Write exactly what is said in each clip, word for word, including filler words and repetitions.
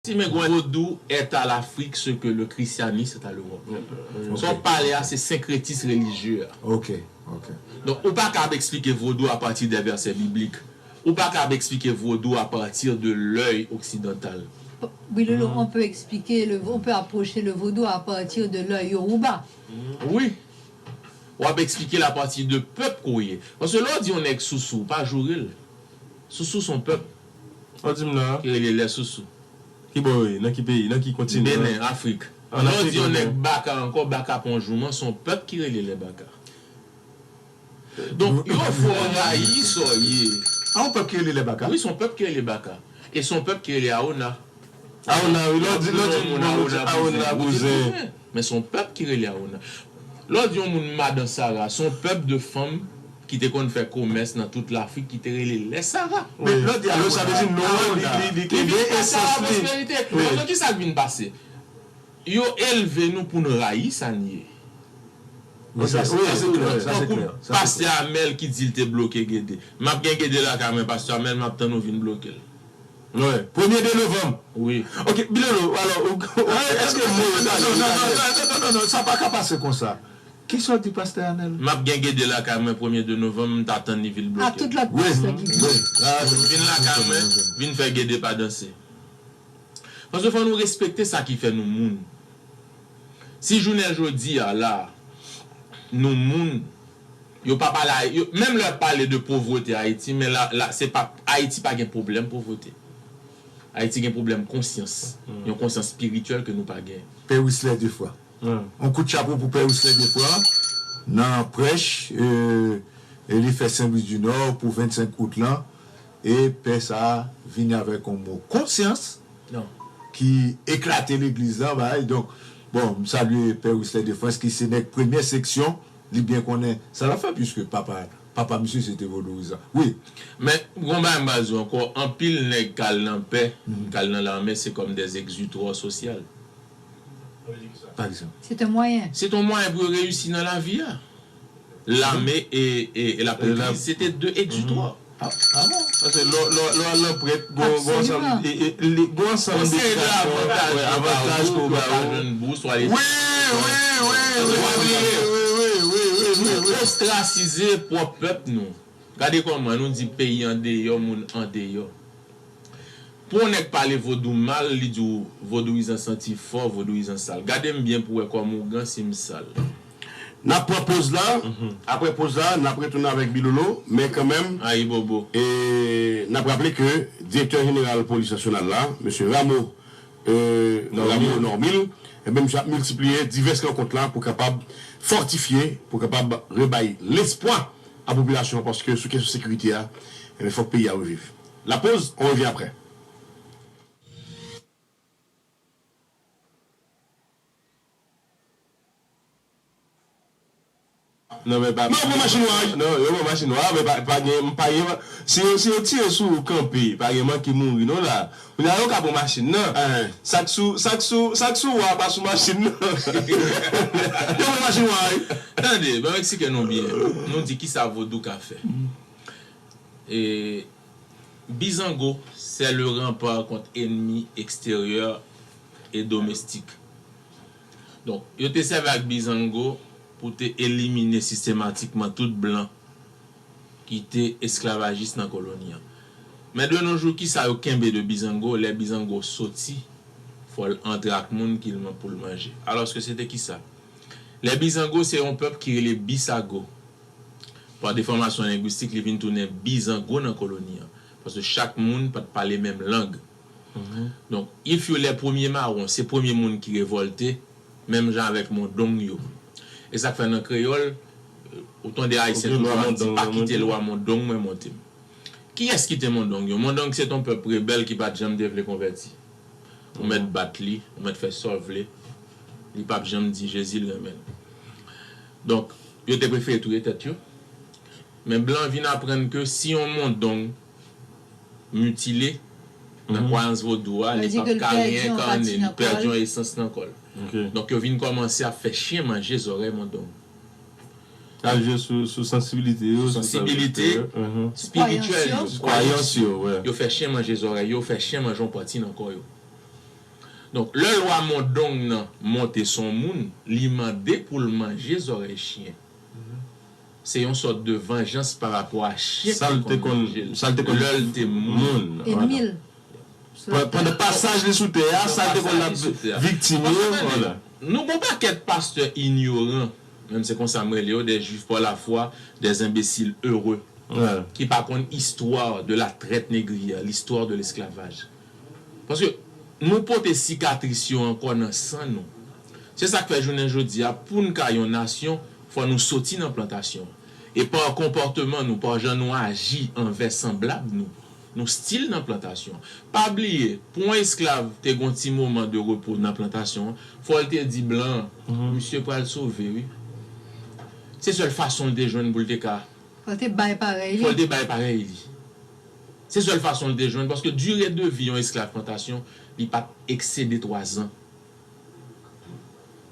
Si men gwen vodou est à l'Afrique ce que le christianisme est à l'Europe. Sa w pale a, se senkretis relijye a. Ok, ok. Donk, ou pa kab eksplike vodou apati de vèsè biblik. Ou pa kab eksplike vodou apati de lèy oksidantal. Bilolo, on peut expliquer le, on peut approcher le vaudou à partir de l'œil yoruba. Wi. W ap eksplike l apati de pèp ke w ye. Paske lè w di yon nèg sousou, ou pa joure l. Sousou se yon pèp. Ou di m la. Ki rele lè sousou. Ki bò yo ye? Nan ki peyi? Nan ki kontinan? Benen, Afrik. Lè w di yon nèg baka ankò, baka pa yon jouman, se yon pèp ki rele lè baka. Donk, yo fè w rayi sa w ye. A yon pèp ki rele lè baka? Wi, se yon pèp ki rele baka. E se yon pèp ki rele Aona. Aona, wi, lè w di, lè w di, Aona, bouzen. Men se yon pèp ki rele Aona. Lè w di yon moun madan Sara, se yon pèp de fanm ki te konn fè komès nan tout Lafrik ki te rele lè Sara. Men lè w di Aona, sa vle di non an, li, li, li kenbe esans li. Paske ki sa k vin pase? Yo elve nou pou n rayi sa n ye. Wi, sa se klè, sa se klè. Tankou pastè Amèl ki di l te bloke Gede. M ap gen Gede lakay mwen, pastè Amèl, m ap tann ou vin bloke l. Wi, premye de novanm. Wi. Ok, Bilolo, alò, ou, ou, èske mo yo sa Non, non, non, non, non, non, non, non, sa pa ka pase konsa. Kisa w di pastè Amèl? M ap gen Gede lakay mwen premye de novanm, m ta tann li vin bloke. A tout lòt pastè ki di. Vin lakay mwen, vin fè Gede pa danse. Paske fò nou respekte sa ki fè nou moun. Si jounen jodi a la, nou moun, yo pa pale, yo, menm lè y ap pale de povrete Ayiti, men la, la, se pa, Ayiti pa gen pwoblèm povrete. Ayiti gen pwoblèm konsyans, yon konsyans espirityèl ke nou pa genyen. Pè Wislè Defwa. Yon kout chapo pou Pè Wislè Defwa nan prèch e li fè Senbri di Nò pou vennsenk out lan. E pè sa a vini avèk yon mo konsyans ki eklate legliz lan, bagay. Donk, bon, m salye Pè Wislè Defwa ki se nèg premyè seksyon, li byen konnen sa l ap fè, piske papa, papa misye se te vodouyizan. Wi. Men, gon bagay m pral di w ankò, anpil nèg k al nan pè, k al nan lame, se kòm des exutoires social. Pa egzanp. C'est un moyen. Se t yon mwayen pou yo reyisi nan lavi a. Lame e, e, e laprètriz, se te de egzitwa. Ah, ah bon? Paske lè w, lè w, lè w al nan prèt, gon, gon ansanm, e, e, li, gon ansanm de Konseye de avantaj avantaj pou ba ou. Jwenn bous, w ale. Wi, wi, wi, wi, wi, wi, wi, wi, wi, wi, wi. Ostracize pwòp pèp nou. Gade kòman nou di peyi andeyò, moun andeyò. Pou yon nèg pale vodou mal, li di w vodouyizan santi fò, vodouyizan sal. Gade m byen pou w wè kòman w gan si m sal. N ap pran poz la. Apre poz la, n ap retounen avèk Bilolo, men kanmenm, Ayibobo. E n ap raple ke direktè jeneral polis nasyonal la, mesye Rameau, e, Rameau Normil, enben, misye ap miltipliye divès rankont la pou kapab fòtifye, pou kapab rebay lespwa a popilasyon an, paske sou kesyon sekirite a, enben, fòk peyi a reviv. La pause, on revient après. Non, men pa. Non, pran machin nwa, wi. Non, yo pran machin nwa, men pa, pa gen, pa gen, si yo, si yo tire sou ou kanpe, pa gen manke mouri, non, la. Kounye a, yo ka pran machin nan. Sa k sou, sa k sou, sa k sou ou a pa sou machin nan. Yo pran machin nwa, wi. Tande, ban m eksplike nou byen. Nou di kisa vodou ka fè. E, Bizango, c'est le rempart contre ennemis extérieurs et domestiques. Donk, yo te sèvi ak Bizango pou te elimine sistematikman tout blan ki te esklavajis nan koloni an. Men de nos jours, kisa yo kenbe de Bizango? Lè Bizango soti, fò l antre ak moun ki l man-, pou l manje. Alòske se te kisa? Lè Bizango se yon pèp ki rele Bisago. Pa defòmasyon lengwistik, li vin tounen Bizango nan koloni an. Paske chak moun pa t pale menm lang. Donk, if yo lè premye mawon, se premye moun ki revòlte, menm jan avèk Mondong yo. E sa k fè nan kreyòl, ou tande Ayisyen toujou ap di, pa kite lwa Mondong mwen monte m. Kiyès ki te Mondong yo? Mondong se t on pèp rebèl ki pa t janm te vle konvèti. Ou mèt bat li, ou mèt fè sa w vle, li p ap janm di Jezi l renmen l. Donk, yo te prefere touye tèt yo. Men blan vin aprann ke si yon Mondong mitile nan kwayans vodou a, li p ap ka reenkane, li pèdi yon esans nan kò l. Donk, yo vin kòmanse ap fè chen manje zòrèy Mondong. Al jwe sou, sou sansibilite yo, sou Sansibilite, espirityèl yo. Kwayans yo, wè. Yo fè chen manje zòrèy yo, yo fè chen manje yon pati nan kò yo. Donk, lè lwa mondong nan monte sou yon moun, li mande pou l manje zòrèy chen. Se yon sòt de vanjans pa rapò a chen ki konn manje l lè l te moun. Enmi l. Pandan pasaj li sou tè a, sa l te konn ap viktim yo. Nou gon pakèt pastè inyoran, menm se konsa m rele yo, des juifs par la foi, des imbéciles heureux, ki pa konn histoire de la traite négrière, l'histoire de l'esclavage. Paske nou pote sikatris yo ankò nan san nou. Se sa k fè jounen jodi a, pou n ka yon nasyon, fò nou soti nan plantasyon. E pa konpòteman nou, pa jan nou aji anvè sanblab nou, nou still nan plantasyon. Pa bliye, pou yon esklav te gon ti moman de repo nan plantasyon an, fò l te di blan an, misye pral sove wi. Se sèl fason l te jwenn pou l te ka Fò l te bay parèy li. Fò l te bay parèy li. Se sèl fason l te jwenn, paske dire de vi yon esklav plantasyon, li pa t eksede twa zan.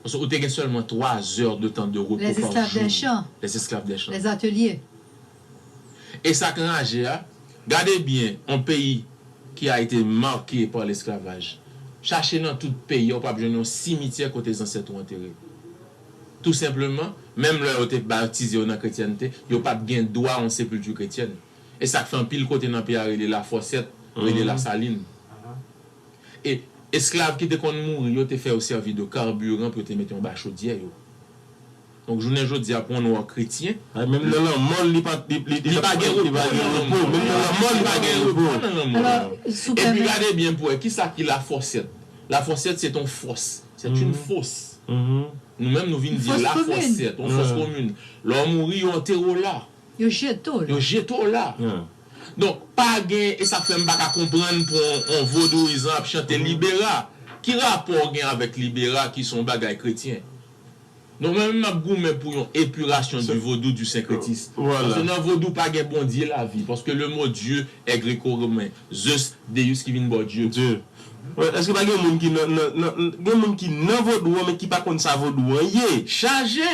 Paske ou te gen sèlman twa zè de tan de repo pa jou. Les esclaves des champs. Les esclaves des champs. Les ateliers. E sa k raje a, gade byen, yon peyi qui a été marqué par l'esclavage. Chache nan tout peyi a, ou p ap jwenn yon simityè kote zansèt ou antere. Tou senpleman, menm lè yo te batize yo nan kretyènte, yo p ap gen dwa yon sepilti kretyèn. E sa k fè anpil kote nan peyi a rele Lafòsèt, rele Lasalin. E esklav ki te konn mouri yo te fè yo sèvi de karbiran pou yo te mete anba chodyè yo. Donk, jounen jodi a, pou yon nwa kretyen, menm nan lanmò l, li pa li, li, li pa gen repo. Menm nan lanmò l, li pa gen repo. Epi gade byen pou wè, kisa ki Lafòsèt? Lafòsèt, se yon fòs. C'est une fosse. Nou menm, nou vin di Lafòsèt, yon fòs komin. Lè w mouri, yo antere w la. Yo jete w la. Yo jete w la. Donk, pa gen, e sa k fè m pa ka konprann pou yon, yon vodouyizan ap chante libera. Ki rapò w gen avèk libera ki se yon bagay kretyen? Donk, mwen menm m ap goumen pou yon épurasyon du vodou, du syncrétisme. Paske nan vodou pa gen Bondye lavi. Paske le mot Dieu est gréco-romain. Zeus, Deus ki vin bò Dye. Dye. Èske pa gen moun ki nan, nan, nan, gen moun ki nan vodou an, men ki pa konn sa vodou an ye? Chaje!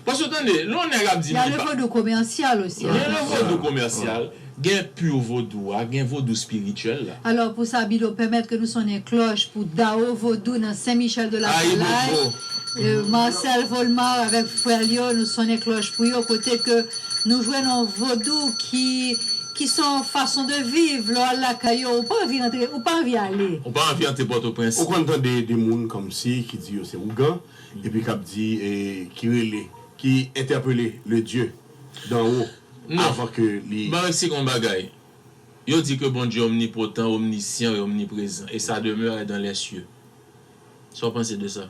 Paske tande, lè yon nèg ap di li pa. Il y a le vodou commercial aussi, attention. Gen le vodou komèsyal, gen pur vodou a, gen vodou espirityèl la. Alors, pour ça, Bilo, permettre que nous sonnions cloche pour Dao Vodou dans Saint-Michel de la Ayi, Palay. Bobo. Euh, Marcel Volmar avec frère Lio, nous sonnions cloche pour yo, côté que nous jouons un vodou qui, qui sont façon de vivre, là, là, Caillou, ou pas envie d'entrer, ou pas envie d'aller. Ou pa anvi antre Pòtoprens. Ou konn tande de moun kòmsi ki di yo se ougan, epi k ap di, eh, ki rele, ki entèpele le Dieu d'en haut avan ke li. Ban m eksplike yon bagay. Yo di ke Bondye omnipotent, omniscient et omniprésent, et sa demeure dans les cieux. Sa w panse de sa?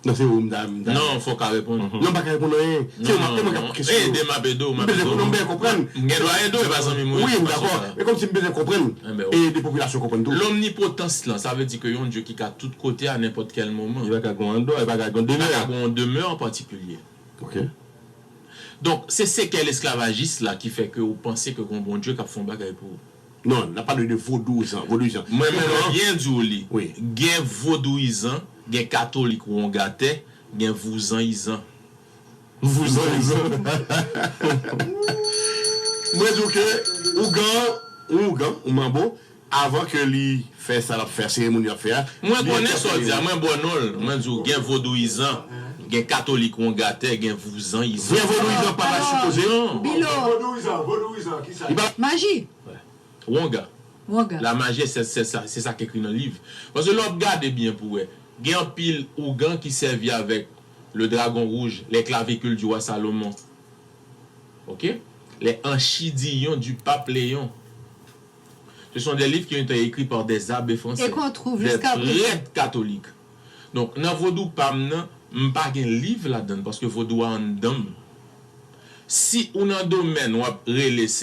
Non, se ou m ta, m ta. Non, fò w ka reponn. Non, m pa ka reponn anyen. Se ou m ap, e mwen k ap kesyon. Ede m ap ede w, m ap ede w. M bezwen konprann, m bezwen konprann. M gen dwa ede w, e pa zanmi m ou ye. Wi, m dakò. Men kòmsi m bezwen konprann. E de popilasyon konprann tou. Lomnipotans lan, sa vle di ke yon Dye ki ka tout kote a nenpòt kèl moman. Li pa ka gen yon andwa, li pa ka gen yon demè. Li pa ka gen yon demè an patikilye. Ok. Donk, se sekèl esklavajis la ki fè ke ou panse ke gon Bondye k ap fè yon bagay pou ou. Non, n ap pale de vodouyizan, vodouyizan. Mwen menm, mwen byen di w li. Wi. Gen vodouyizan, gen katolik wongatè, gen vouzanizan. Vouzanizan. Mwen di w ke ougan, yon ougan, yon manbo, avan ke li fè sa l ap fè, seremoni l ap fè a, mwen konnen sa w di a, mwen ba w non l. Mwen di w, gen vodouyizan, gen katolik wongatè, gen vouzanizan. Vrè vodouyizan pa ta sipoze. Bilo. Vodouyizan, vodouyizan, kisa? Li pa maji. Wonga. Wonga. La magie, c'est, c'est ça, c'est ça ki ekri nan liv. Paske lè w ap gade byen pou wè, gen anpil ougan ki sèvi avèk le dragon rouge, les clavicules du roi Salomon. Ok? Les anchidiyon du pape Léon. Ce sont des livres qui ont été écrits par des abbés français, des prêtres catholiques. Donk, nan vodou pa m nan, m pa gen liv ladan l, paske vodou a anndan m. Si ou nan domèn w ap rele